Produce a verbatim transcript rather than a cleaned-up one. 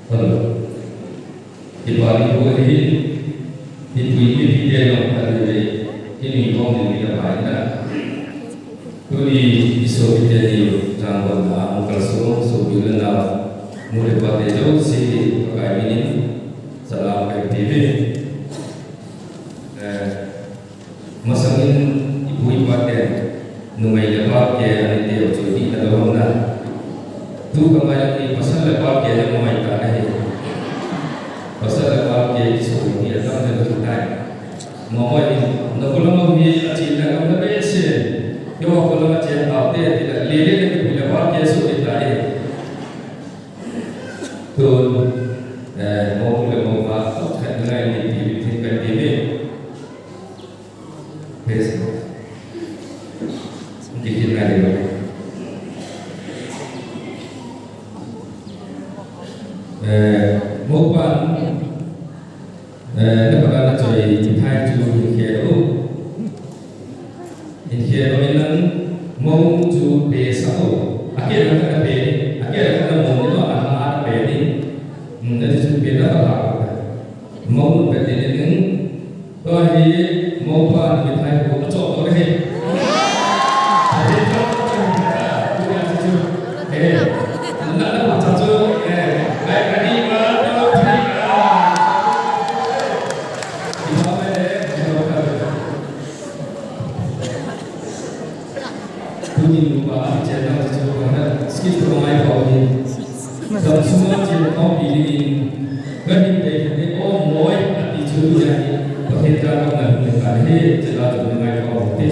Hello. Kipah ni bu hi, hipui mipi te jong khat vei vei, kini hong ni ni abai na. Tuni i sopi teni jangwan a hung kalson, sopi le nao, nu le pa te jouse hi Pakai minin salam kahin ti uve. Eh, Masangin ipu ipa ten numei le pa keh anei teu chu dihna lou ham na. Tu kangai a hi pasal le pa keh le mamai ta ahi. Pasal le pa keh kiso hi atam le lou tai. Mamai in, na kholang hi achenna gam na behseh. Keiho kholang a chen taute ti le le le le pu le pa keh so ding tai. Tun, eh, mo le mo pa, khat ngai ni ti ti kan ti ve. Praise God. Kikin na ding. Eh, mo pan, eh, na pa na choi thai chu hin khe lo. Hin khe lo in lang mo chu pe sa o. A ke na ka pe ni, a ke na ka mo ni lo, a ha pe ni. Hmm, na chu pe na ka ha. Mo pe ni ni. Tua hi, mopa na mithai pu a chawk tawh na hi. Ahi chawk tawh na hi. Tu ya chu chu. Eh, na na pa cha chu. Eh, ai ka ni ma to thi ka. Ipa me le, ipa me le. Tuni nupa a chen na chu ka na skip to mai ko ni. Dam suma chen ko pi ni. Ka hin te hin te o moi ati chu ya ni. Pathen ka na na ka he che la chu mai ko te.